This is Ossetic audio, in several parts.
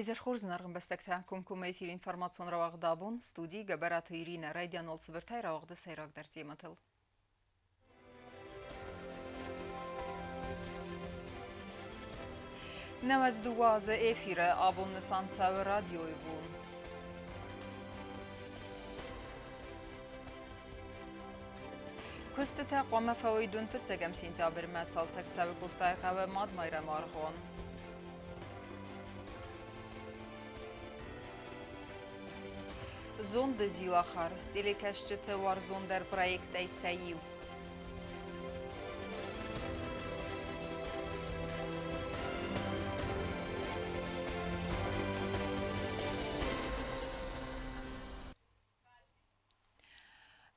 Уӕ хорз ӕмбӕстӕгтӕ, комкоммӕ эфир информацион рауагъд абон, студийы Гӕбӕраты Иринӕ, райдиан цыбыртӕй рауагъды сӕйрагдӕр темӕтыл. 92 азы эфиры абон нысан цӕуы радиойы бон. Куыстытӕ хъуамӕ фӕуой дун фыццӕгӕм сентябрьмӕ, цалцӕг цӕуы Къостайыхъӕуы Мад Майрӕмы аргъуан. Зонды зилахар телекӕсджыты уарзондӕр проекттӕй сӕ иу.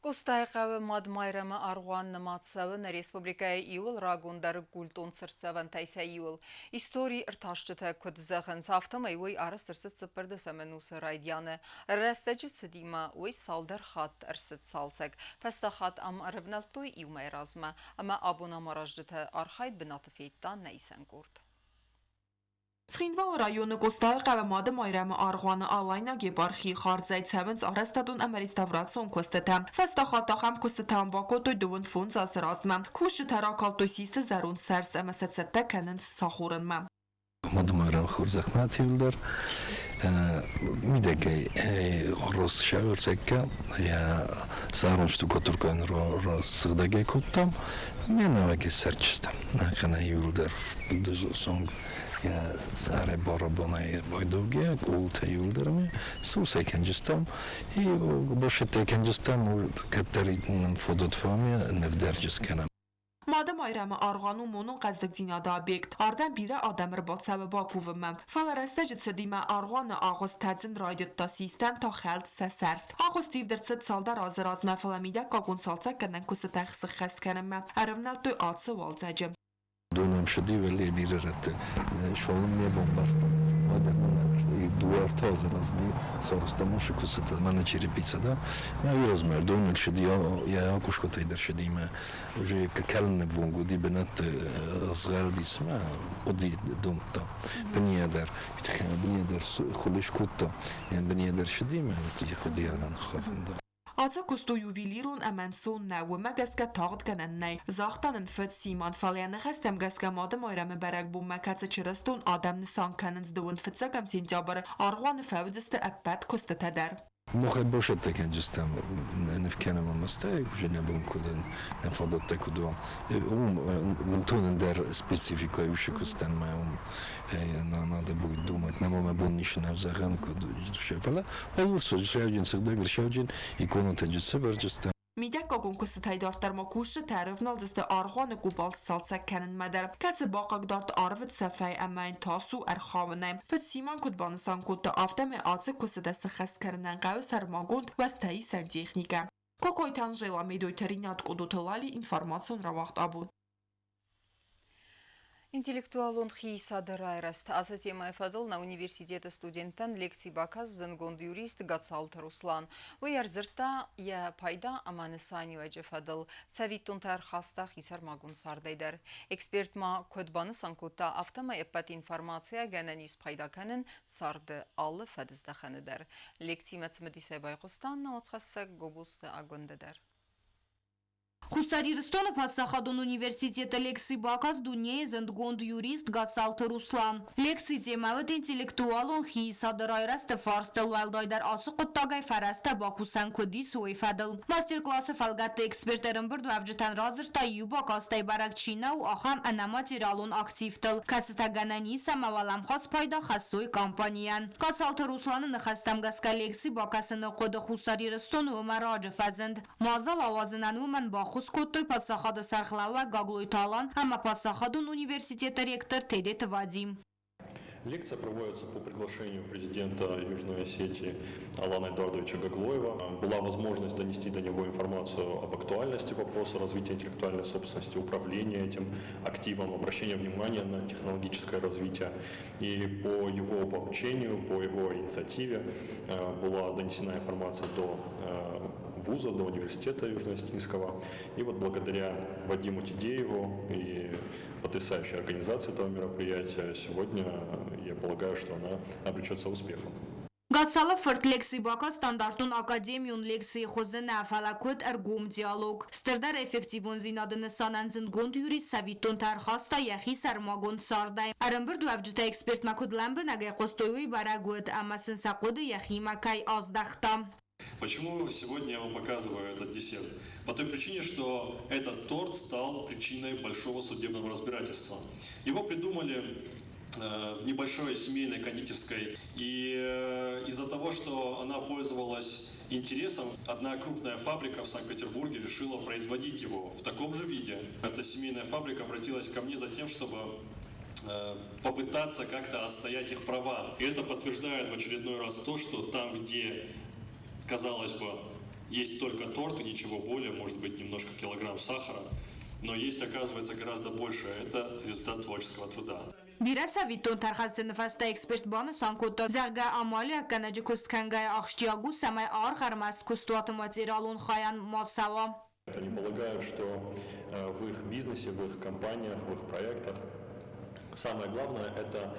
Къостайыхъӕуы Мад Майрӕмы аргъуан нымад цӕуы нӕ республикӕйы иууыл рагондӕр культон цыртдзӕвӕнтӕй сӕ иуыл. Истори ӕртасджытӕ куыд зӕгъынц, афтӕмӕй уый арӕзт ӕрцыд цыппӕрдӕсӕм ӕнусы райдианы. Рӕстӕджы цыдимӕ уый цалдӕр хатт ӕрцыд цалцӕг. Фӕстаг хатт ӕм ӕрӕвнӕлдтой иу мӕй размӕ, ӕмӕ абон ам аразджыты архайд бынаты федта нӕ исӕн къорд. Цхинвалы районы Къостайыхъӕуы Мады Майрӕмы аргъуаны Алайнаг епархийы хардзӕй цӕуынц арӕзтадон ӕмӕ реставрацион куыстытӕ. Фӕстаг хатт ахӕм куыстытӕ ам бакодтой дыууын фондз азы размӕ. Кусджытӕ ракалдтой систы зӕронд сӕрст ӕмӕ сӕ цӕттӕ кӕнынц сахорынмӕ. Мады Майрӕм хорзӕх нӕ мидӕгӕй рос сӕвӕрдзӕггӕ йӕ зӕронд штукатуркӕн сыгъдӕгӕй кодтам. Ме нӕуӕгӕй цӕрджытӕм кӕнӕ иууылдӕр сонг йӕ сӕрӕй барабанӕй байдаугӕ, къултӕ иууылдӕр ме сусӕй кӕнджыстӕм и бошеттӕй кӕнджыстӕм, кӕддӕр нын фадат фӕуа, нывдӕрджыс кӕнӕм. Мады Майрӕмы аргъуан у монон хъӕздыгдзинады объект. Ардӕм бирӕ адӕм ӕрбацӕуы бакувынмӕ. Фӕлӕ рӕстӕджы цыдимӕ аргъуаны агъуыст тӕдзын райдыдта, систӕм та хӕлд сӕ сӕрст. Агъуыст ивд ӕрцыд цалдӕр азы размӕ, фӕлӕ мидӕггагон цалцӕггӕнӕн куыстытӕ сыххӕст кӕнынмӕ ӕрывнӕлдтой ацы уалдзӕджы. Донӕм сыди уӕле бирӕ рӕтты. Солын не бомбардтам. Уӕдӕ мӕнӕ дыууӕ-ӕртӕ азы размӕ сарӕзтам уыцы куыстытӕ, мӕнӕ черепица, да. Мӕ уый размӕ доныл сыди, йӕ акъускъутӕй дӕр сыди мӕ уже кӕлынӕввонг уыди бынӕтты згъӕлдис мӕ хъуыди домдта. Бынийӕ дӕр, бынийӕ дӕр хуылы скодта, бынийӕ дӕр сыди мӕ хъуыдыйӕн хафын да. Ацы куыст у ювелирон ӕмӕ ӕнцон нӕ, уымӕ гӕсгӕ тагъдгӕнӕн нӕй, загъта нын фыд Симон, фӕлӕ йӕ ныхӕстӕм гӕсгӕ Мады Майрӕмы бӕрӕгбонмӕ, кӕцы чырыстон адӕм нысан кӕнынц дыууын фыццӕгӕм сентябры, аргъуаны фӕуыдзысты ӕппӕт куыстытӕ дӕр. Махӕй бошӕттӕ кӕнджыстӕм ныв кӕнӕм ӕмӕ стӕй уже нӕ бон куыд нӕ фадӕттӕ куыд уа. Уым бынтон ӕндӕр спецификӕ уыцы куыстӕн мӕ уым надо будет думать, нӕма мӕ бон ницы нӕ зӕгъӕн куыд фӕлӕ Сӕвджын сыгъдӕг сӕвджын иконатӕ сӕвӕрджыстӕ. Мидӕггагон куыстытӕй дарддӕр ма кусджытӕ ӕрӕвналдзысты аргъуаны къубал сцалцӕг кӕнынмӕ дӕр, кӕцы бахъыгдард арвы цӕфӕй ӕмӕ йын тас у ӕрхауынӕй. Фыд Симон куыд банысан кодта, афтӕмӕй ацы куыстытӕ сыххӕст кӕнынӕн хъӕуы сӕрмагонд уӕзтӕисӕн техникӕ. Кокойты Анжела, Медойты Ринат, Къудуты Лали, информацион рауагъд абон. Интеллектуалон хиисады райрӕзт ацы темӕйы фӕдыл нӕ университеты студенттӕн лекци бакаст зындгонд юрист Гацалты Руслан. Уый ӕрдзырдта йӕ пайда ӕмӕ нысаниуӕджы фӕдыл, цӕвиттонтӕ ӕрхаста хисӕрмагонд цардӕй дӕр. Эксперт ма куыд банысан кодта, афтӕмӕй ӕппӕт информацийӕ гӕнӕн ис пайда кӕнын царды алы фӕдыздӕхӕны дӕр. Лекцимӕ цымыдисӕй байхъуыста науӕдзхӕссӕг Гобозты Агуындӕ дӕр. Хуссар Ирыстоны паддзахадон университеты лекци бакаст дунейы зындгонд юрист Гацалты Руслан. Лекци темӕ уыд интеллектуалон хиисады райрӕзты фарстыл, уӕлдайдӕр ацы хъуыддагӕй фӕрӕзтӕ бакусӕн куыд ис, уый фӕдыл. Мастер-классы фӕлгӕтты эксперт ӕрӕмбырдуӕвджытӕн радзырдта, иу бакастӕй бӕрӕг чи нӕу, ахӕм ӕнӕматериалон активтыл, кӕцытӕ гӕнӕн ис ӕмӕ уӕлӕмхас пайда хӕссой компанийӕн. Гацалты Русланы ныхӕстӕм гӕсгӕ лекци бакӕсыны хъуыды Хуссар Ирыстоны уымӕ раджы фӕзынд. Мадзал ауадзынӕн уымӕн баххуыс кодтой паддзахады сӕргълӕууӕг Гаглойты Алан ӕмӕ паддзахадон университеты ректор Тедеты Вадим. Лекция проводится по приглашению президента Южной Осетии Алана Эдуардовича Гаглоева. Была возможность донести до него информацию об актуальности вопроса развития интеллектуальной собственности, управления этим активом, обращения внимания на технологическое развитие. И по его поручению, по его инициативе была донесена информация до вуза, до университета Южно-Осетинского. И вот благодаря Вадиму Тедееву и потрясающей организации этого мероприятия сегодня, я полагаю, что она обречется успехом. Гацалы фырт лекци бакаст стандартон академион лекцийы хуызы нӕ, фӕлӕ куыд ӕргом диалог. Стырдӕр эффективондзинады нысанӕн зындгонд юрист цӕвиттонтӕ ӕрхаста йӕхи сӕрмагонд цардӕй. Ӕрӕмбырдуӕвджытӕ экспертмӕ куыд лӕмбынӕгӕй хъуыстой, уый бӕрӕг уыд, ӕмӕ сын сӕ хъуыды йӕхимӕ кӕй аздӕхта. Почему сегодня я вам показываю этот десерт? По той причине, что этот торт стал причиной большого судебного разбирательства. Его придумали в небольшой семейной кондитерской. И из-за того, что она пользовалась интересом, одна крупная фабрика в Санкт-Петербурге решила производить его в таком же виде. Эта семейная фабрика обратилась ко мне за тем, чтобы попытаться как-то отстоять их права. И это подтверждает в очередной раз то, что там, где, казалось бы, есть только торт и ничего более, может быть, немножко килограмм сахара, но есть, оказывается, гораздо больше. Это результат творческого труда. Бирӕ цӕвиттонтӕ ӕрхӕссыны фӕстӕ эксперт банысан кодта, зӕгъгӕ, амалиуӕггӕнӕджы куыст кӕнгӕйӕ ахсджиаг у, цӕмӕй аргъ ӕрмӕст куыстуаты материалон хайӕн ма цӕуа. Они полагают, что в их бизнесе, в их компаниях, в их проектах самое главное – это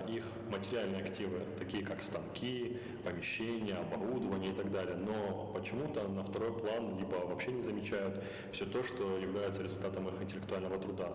их материальные активы, такие как станки, помещения, оборудование и так далее. Но почему-то на второй план либо вообще не замечают все то, что является результатом их интеллектуального труда.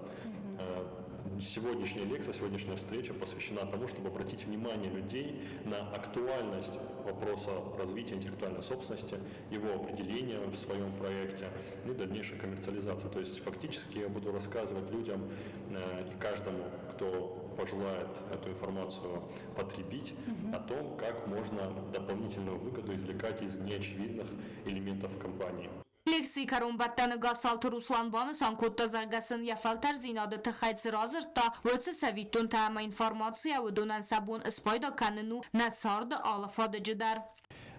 Сегодняшняя лекция, сегодняшняя встреча посвящена тому, чтобы обратить внимание людей на актуальность вопроса развития интеллектуальной собственности, его определения в своем проекте и дальнейшей коммерциализации. То есть фактически я буду рассказывать людям и каждому, кто пожелает эту информацию потребить, о том, как можно дополнительную выгоду извлекать из неочевидных элементов компании. Лекцийы кӕронбӕттӕны Гацалты Руслан банысан кодта, зӕгъгӕ сын йӕ фӕлтӕрддзинады тыххӕй цы радзырдта, уыцы цӕвиттонтӕ ӕмӕ информацийӕ уыдонӕн сӕ бон спайда кӕнын у нӕ царды алы фадыджы дӕр.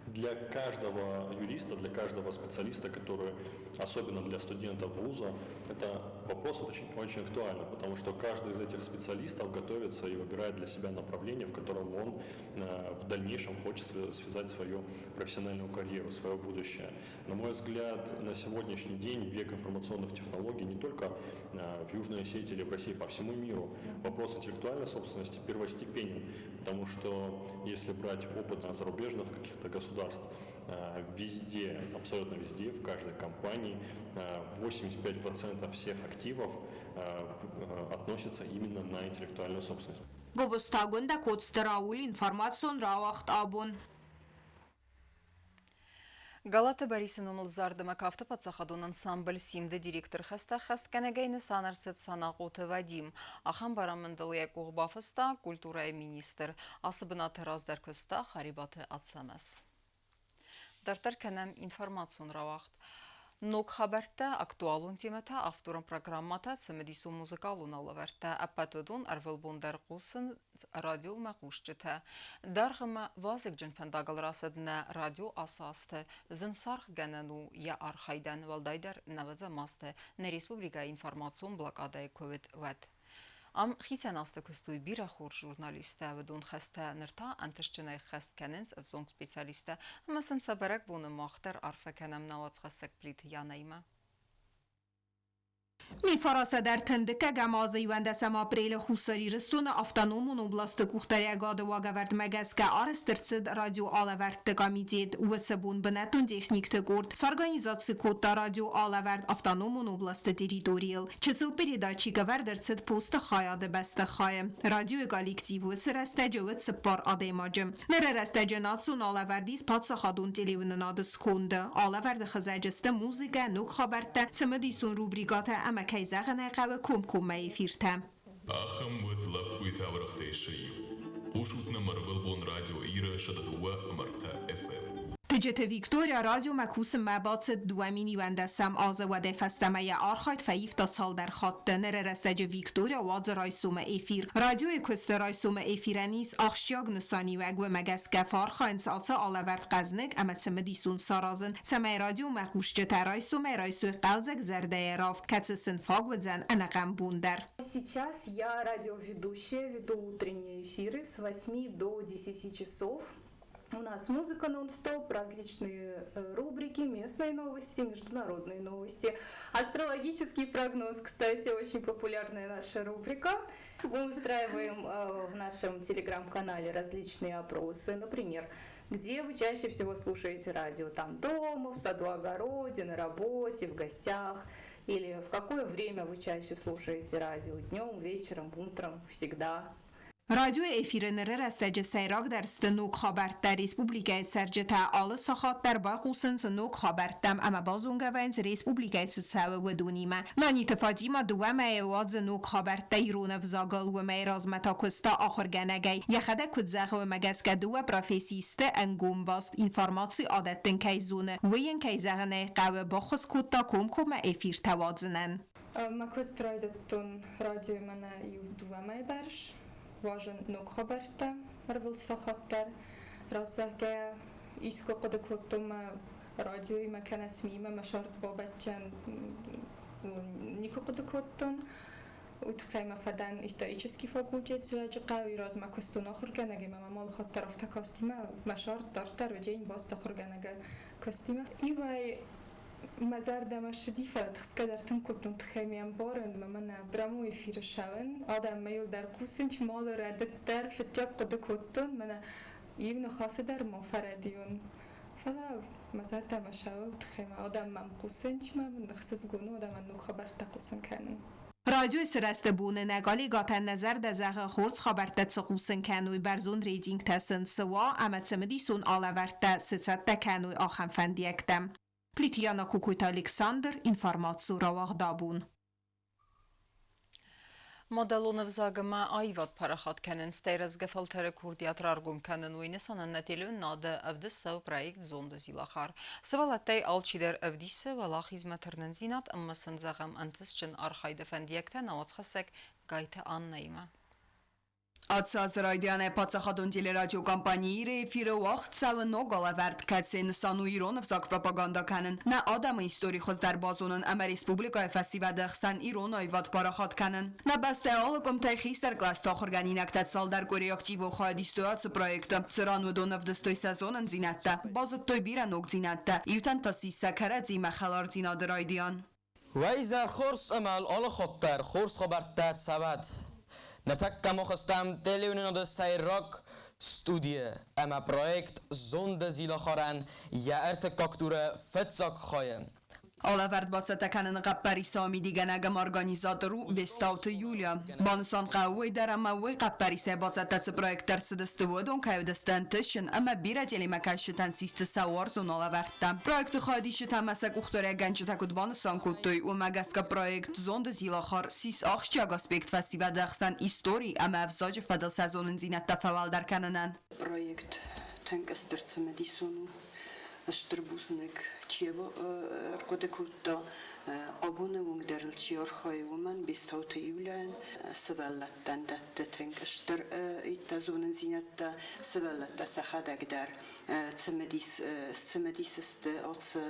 Для каждого юриста, для каждого специалиста, который, особенно для студентов вуза, это вопрос очень, очень актуален, потому что каждый из этих специалистов готовится и выбирает для себя направление, в котором он в дальнейшем хочет связать свою профессиональную карьеру, свое будущее. На мой взгляд, на сегодняшний день век информационных технологий не только в Южной Осетии или в России, по всему миру вопрос интеллектуальной собственности первостепенен, потому что если брать опыт зарубежных каких-то государств, везде, абсолютно везде, в каждой компании 85% всех активов относятся именно на интеллектуальную собственность. Гобозты Агуындӕ, Коцты Рауль, информацион рауагъд Абон. Галаты Барисы номыл зарды ӕмӕ кафты паддзахадон ансамбль «Симд»-ы директор хӕстӕ ӕххӕстгӕнӕгӕй нысан ӕрцыд Санахъоты Вадим. Ахӕм барамындыл йӕ къух бафыста культурӕйы министр. Ацы бынаты раздӕр куыста Харебаты Ацӕмӕз. Дарддӕр кӕнӕм информацион рауагъд. Ног хабӕрттӕ, актуалон темӕтӕ, авторон программӕтӕ, цымыдисон музыкалон алӕвӕрдтӕ ӕппӕт уыдон ӕрвылбон дӕр хъусынц радиомӕ хъусджытӕ. Даргъ ӕмӕ вазыгджын фӕндагыл рацыд нӕ радио ацы азты. Зын саргъгӕнӕн у йӕ архайдӕн, уӕлдайдӕр нӕвӕдзӕм азты нӕ республикӕйы информацион блокадӕйы куы уыд, уӕд. Ам хицӕн азты куыстой бирӕ хорз журналисттӕ, уыдон хӕстӕ ныр та ӕнтыстджынӕй ххӕст кӕнынц ӕвзонг специалисттӕ ӕмӕ сын сӕ бӕрӕгбоны мах дӕр арфӕ кӕнӕм нӕ уацхӕссӕг Плиты Янӕимӕ. 1931 азы 11 апрелы Хуссар Ирыстоны автономон областы къухдариуӕгады уагӕвӕрдмӕ гӕсгӕ арӕзт ӕрцыд радиоалӕвӕрдты комитет. Уыцы бон бынӕттон техникты къорд сорганизаци кодта радиоалӕвӕрд автономон областы территорийыл. Чысыл передатчик ӕвӕрд ӕрцыд посты хайады бӕстыхайы. Радиойы коллектив уыцы рӕстӕджы уыд цыппар адӕймаджы. Ныры рӕстӕджы национ алӕвӕрд ис паддзахадон телеуынынады сконды. Алӕвӕрды хызӕджы сты музыкӕ, ног хабӕрттӕ, цымыдисон рубрикӕтӕ ӕмӕ, кӕй зӕгъын ӕй хъӕуы, комкоммӕ эфиртӕ. Ахӕм уыд лӕппуйы таурӕгътӕй сӕ иу. Хъусут нӕм ӕрвылбон радио Иры 102,3 FM. Тыджыты Виктория радиомӕ кусынмӕ бацыд 2011 азы, уӕдӕй фӕстӕмӕ йӕ архайд фӕивта цалдӕр хатты. Ныры рӕстӕджы Виктория уадзы райсомы эфир. Радиойы куысты райсомы эфирӕн ис ахсджиаг нысаниуӕг, уымӕ гӕсгӕ фӕархайынц ацы алӕвӕрд хъӕзныг ӕмӕ цымыдисон саразын, цӕмӕй радиомӕ хъусджытӕ райсомӕй райсой хъӕлдзӕг зӕрдӕйы равг, кӕцы сын фаг уыдзӕн ӕнӕхъӕн бон дӕр. Сейчас я радиоведущая, веду утренние эфиры с 8 до 10 часов. У нас музыка нон-стоп, различные рубрики, местные новости, международные новости. Астрологический прогноз, кстати, очень популярная наша рубрика. Мы устраиваем в нашем телеграм-канале различные опросы. Например, где вы чаще всего слушаете радио? Там дома, в саду-огороде, на работе, в гостях. Или в какое время вы чаще слушаете радио? Днем, вечером, утром, всегда. Радиойы эфиры ныры рӕстӕджы сӕйрагдӕр сты ног хабӕрттӕ, республикӕйы цӕрджытӕ алы сахат дӕр байхъусынц ног хабӕрттӕм ӕмӕ базонгӕ вӕййынц республикӕйы цы цӕуы, уыдонимӕ. Наниты Фатимӕ дыууӕ мӕйы уадзы ног хабӕрттӕ ирон ӕвзагыл, уымӕй размӕ та куыста ахуыргӕнӕгӕй. Йӕхӕдӕг куыд зӕгъы, уымӕ гӕсгӕ дыууӕ профессийы сты ӕнгом баст, информаци адӕттын кӕй зоны, уый йын, кӕй зӕгъын ӕй хъӕуы, баххуыс кодта комкоммӕ эфиртӕ уадзынӕн. Мӕ куыст райдыдтон радиойы мӕнӕ иу-дыууӕ мӕйы бӕрц. Уарзын ног хабӕрттӕ ӕрвылсахат дӕр. Раззаггӕйӕ искуы хъуыды кодтон мӕ радиоимӕ кӕнӕ СМИ-имӕ мӕ сӕрд бабӕттӕн никуы хъуыды кодтон. Уый тыххӕй мӕ фӕдӕн исторический факультет Зӕджыхъӕуы размӕ куыстон ахуыргӕнӕгимӕ мӕ алы хатт дӕр афтӕ кастимӕ мӕ сӕрд дарддӕр уыдзӕн баст ахуыргӕнӕгы куыстимӕ. Иуӕй мӕ зӕрдӕмӕ ссыди, фӕлӕ тыхсгӕ дӕр тынг кодтон, тыххӕй ме ӕмбарын, мӕ мӕнӕ прямой эфиры ссӕуын, адӕммӕ иу дӕр хъусын, чи ма рӕдыд дӕр фыццаг хъуыды кодтон, мӕнӕ иу ныхасы дӕр ма фӕрӕдийон. Фӕлӕ мӕ зӕрдӕмӕ ссӕуы, тыххӕй мӕ адӕм мӕм хъусын, чи ма мын ӕхсызгон у адӕмӕн ног хабӕрттӕ хъусын кӕнын. Радиойы сырӕзты боны нӕ коллегӕтӕн нӕ зӕрдӕ зӕгъы, хорз хабӕрттӕ цы хъусын кӕной, бӕрзонд рейтингтӕ сын цы уа ӕмӕ цымыдисон алӕвӕрдтӕ цы цӕттӕ кӕной, ахӕм фӕндиӕгтӕ. Плитьяна Кукойты Александр, информацийы рауагъдабон. Мадӕлон ӕвзаг ӕмӕ аивад парахат кӕнын, стӕй рӕзгӕ фӕлтӕры курдиат раргом кӕнын, уый нысанӕн нӕ телеуынынады ӕвдыст цӕуы проект «Зонды зилахар». Сывӕллӕттӕй алчидӕр ӕвдисы уӕлахизмӕ тырнындзинад ӕмӕ сын зӕгъӕм ӕнтыстджын архайды фӕндиӕгтӕ нӕ уацхӕссӕг Гайты Аннӕимӕ. Ацы азы райдианӕй паддзахадон телерадиокомпани Иры эфиры уагъд цӕуы ног алӕвӕрд, кӕцыйы нысан у ирон ӕвзаг пропагандӕ кӕнын, нӕ адӕмы истори хуыздӕр базонын ӕмӕ республикӕйы фӕсивӕды хсӕн ирон аивад парахат кӕнын. Нӕ бӕстӕйы алы къуымтӕй хистӕр кълӕсты ахуыргӕнинӕгтӕ цалдӕр къуыри активон хайад истой ацы проекты, цыран уыдон ӕвдыстой сӕ зонындзинӕдтӕ, базыдтой бирӕ ногдзинӕдтӕ, иутӕн та ссис сӕ кӕрӕдзимӕ хӕлардзинады райдиан. Уӕ изӕр хорз ӕмӕ алы хатт дӕр хорз хабӕрттӕ цӕуӕд. Ныртӕккӕ мах стӕм телеуынынады сӕйраг студийы ӕмӕ проект «Зонды зилахарӕн» йӕ ӕртыккаг туры фыццаг хайы. Алӕвӕрд бацӕттӕ кӕныны хъӕппӕрисы амидигӕнӕг ӕмӕ организатор у Бестауты Юлия. Банысан хъӕуы уый дӕр ӕмӕ уый хъӕппӕрисӕй бацӕттӕ цы проекттӕ ӕрцыдысты, уыдон кӕй уыдысты ӕнтыстджын ӕмӕ бирӕ телемӕкӕсджытӕн систы сӕ уарзон алӕвӕрдтӕ. Проекты хайадисджытӕ ӕмӕ сӕ къухдариуӕггӕнджытӕ куыд банысан кодтой, уымӕ гӕсгӕ проект «Зонды зилахар» ссис ахсджиаг аспект фӕсивӕды ӕхсӕн истори ӕмӕ ӕвзаджы фӕдыл сӕ зонындзинӕдтӕ фӕуӕлдӕр кӕнынӕн. Проект тынг стыр цымыдисон у, стыр бузныг чи ӕрхъуыды кодта, абоны онг дӕр ыл чи архайы, уымӕн, Бестауты Юляйӕн сывӕллӕттӕн дӕтты тынг стыр зонындзинӕдтӕ, сывӕллӕттӕ сӕхӕдӕг дӕр цымыдис сты ацы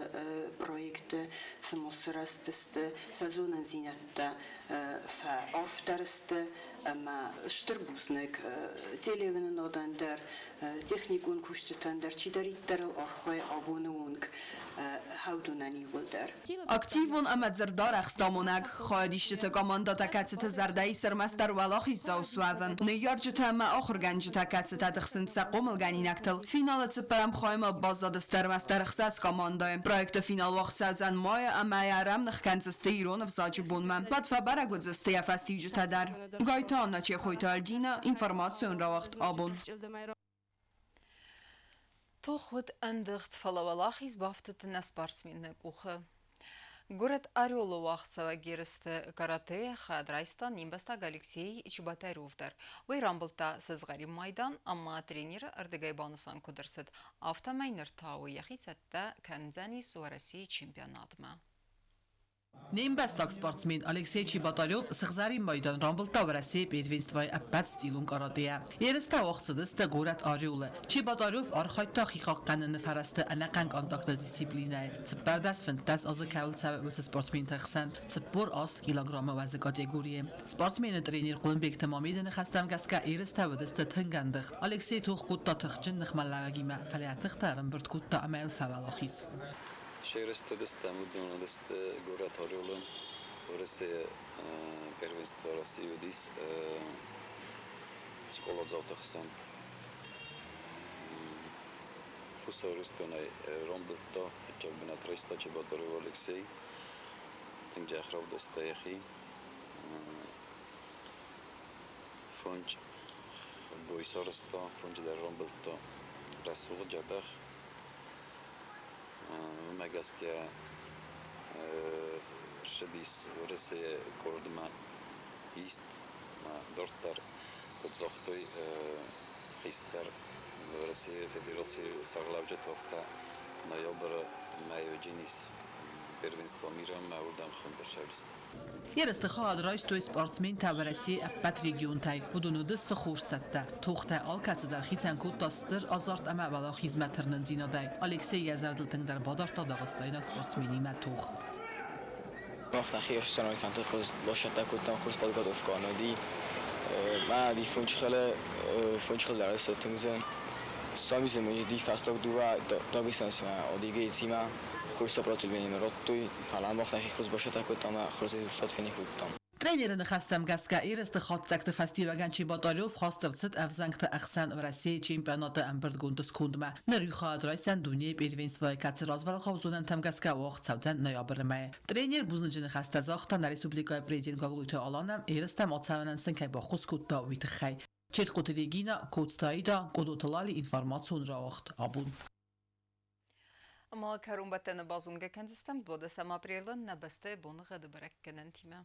проекты, цыма сырӕзтысты, сӕ зонындзинӕдтӕ фӕарфдӕр сты ӕмӕ стыр бузныг телеуынынадӕн дӕр, техникон кусджытӕн дӕр, чидӕриддӕр ыл архайы абоны онг хӕудонӕн иууылдӕр. Активон ӕмӕ дзырдарӕхст амонӕг хайадисджыты командӕтӕ, кӕцыты зӕрдӕйы ӕрмӕстдӕр уӕлахиздзау суӕвын, ныййарджытӕ ӕмӕ ахуыргӕнджытӕ, кӕцытӕ тыхсынц сӕ хъомылгӕнинӕгтыл. Финалы цыппӕрӕм хаймӕ баззадысты ӕрмӕстдӕр ӕхсӕз командӕйы. Проекты финал уагъд цӕудзӕн майы ӕмӕ йӕ ӕрӕмных кӕндзысты ирон ӕвзаджы бонмӕ. Уӕд фӕбӕрӕг уыдзысты йӕ фӕстиуджытӕ дӕр. Гайты Анна, Чехойты Альдина, информацион рауагъд абон. Тох уыд ӕндыгъд, фӕлӕ уӕлахиз бафтыд нӕ спортсмены къухы. Горӕт Орелы уагъдцӕуӕг ерысты каратэ хӕд райста не мбӕстаг Алексей Чеботарев дӕр. Уый рамбылдта сызгъӕрин майдан ӕмӕ тренеры ӕрдыгӕй банысан куыд ӕрцыд, афтӕмӕй ныр та уый йӕхи цӕттӕ кӕндзӕнис Уӕрӕсейы чемпионатмӕ. Не мбӕстаг спортсмен Алексей Чеботарев сыгъзӕрин майдан рамбылдта Уӕрӕсейы первенствойы ӕппӕт стилон каратэйӕ. Ерыстӕ уагъд цыдысты горӕт Орелы. Чеботарев архайдта хихъахъхъӕныны фӕрӕзты ӕнӕхъӕн контакты дисциплинӕйы. 14-15 азы кӕуыл цӕуы, уыцы спортсменты хсӕн 48 килограммы уӕзы категорийы. Спортсмены тренер Хъуылымбегты Мамеды ныхӕстӕм гӕсгӕ ерыстӕ уыдысты тынг ӕндыгъд. Алексей тох кодта тыхджын ныхмӕлӕууӕгимӕ, фӕлӕ йӕ тыхтӕ ӕрӕмбырд кодта ӕмӕ йыл фӕуӕлахиз. Сӕрыстыр стӕм, уыдон уыдысты горӕт Орелы. Уӕрӕсейы первенство России уыдис скъоладзауты хсӕн. Хуссар Ирыстонӕй рамбылдта, фыццаг бынат райста Чеботарев Алексей. Тынг джах равдыста йӕхи. Фондз бой сарӕзта, фондз дӕр рамбылдта. Рӕсугъд джатах. Уымӕ гӕсгӕ ссыдис Уӕрӕсейы къордмӕ ист ӕмӕ дарддӕр, куыд загътой хистӕр Уӕрӕсейы Федерацийы сӕргълӕуджытӕ, афтӕ ноябры мӕйы уыдзӕнис первенство мира ӕмӕ уырдӕм хуынд ӕрцӕудзысты. Ерысты хайад райстой спортсментӕ Уӕрӕсейы ӕппӕт регионтӕй. Уыдон уыдысты хорз цӕттӕ. Тохтӕ алкӕцыдӕр хицӕн кодта стыр азарт ӕмӕ уӕлахизмӕ тырнындзинадӕй. Алексей йӕ зӕрдыл тынгдӕр бадардта дагъыстайнаг спортсменимӕ тох. Мах нӕхи ӕхсӕнадтӕн хорз бацӕттӕ кодтам, хорз подготовкӕ уыди. Мӕ фончхӕлы дарӕсы тынг зын. Сами ди фӕстаг дыууӕ Дагестаны Адыгейцимӕ хорз сопротивление радтой, фӕлӕ мах нӕхи хорз бацӕттӕ кодтам ӕмӕ хорз результат фенӕ кодтам. Тренеры ныхӕстӕм гӕсгӕ ерысты хатдзӕгты фӕстиуӕгӕн Чеботарев хаст ӕрцыд ӕвзӕнгты ӕхсӕн Уӕрӕсейы чемпионаты ӕмбырдгонды скондмӕ. Ныр уый хайад райсдзӕн дунейы первенствойы, кӕцы развӕлгъау зонӕнтӕм гӕсгӕ уагъд цӕудзӕн ноябры мӕйы. Тренер бузныджы ныхӕстӕ загъта нӕ республикӕйы президент Гаглойты Аланӕн, ерыстӕм ацӕуынӕн сын кӕй баххуыс кодта, уый тыххӕй. Четкъуты Регина, Коцты Аида, Къодоты Лали информацион рауагъд абон. Ӕмӕ кӕронбӕттӕны базонгӕ кӕндзыстӕм 12 апрелы нӕ бӕстӕйы боныгъӕды бӕрӕггӕнӕнтимӕ.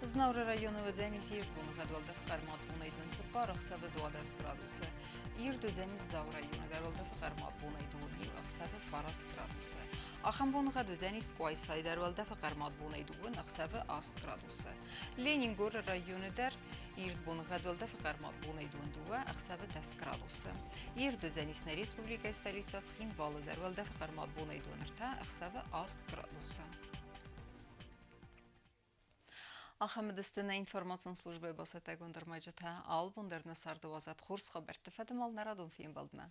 Знауыры районы уыдзӕнис ирд боныгъӕд уӕлдӕф хъӕрмад бонӕй дын 4, ӕхсӕвы 12 градусы. Ирд уыдзӕнис Дзауы районы дӕр уӕлдӕфы хъӕрмад бонӕй дыууын иу, ӕхсӕвы 9 градусы. Ахӕм боныгъӕд уыдзӕнис Къуайсайы дӕр уӕлдӕфы хъӕрмад бонӕй дыууын, ӕхсӕвы 8 градусы. Ленингоры районы дӕр ирд боныгъӕд уӕлдӕфы хъӕрмад бонӕй дыууын дыууӕ, ӕхсӕвы 10 градусы. Ирд уыдзӕнис нӕ республикӕйы столицӕ Цхинвалы дӕр уӕлдӕфы хъӕрмад бонӕй дыууын ӕртӕ, ӕхсӕвы 8 градусы. Ахӕм уыдысты нӕ информацион службӕйы бацӕттӕгонд ӕрмӕджытӕ. Алыбон дӕр нӕ царды уадзӕд хорз хабӕртты фӕдыл нӕ радон фембӕлдмӕ.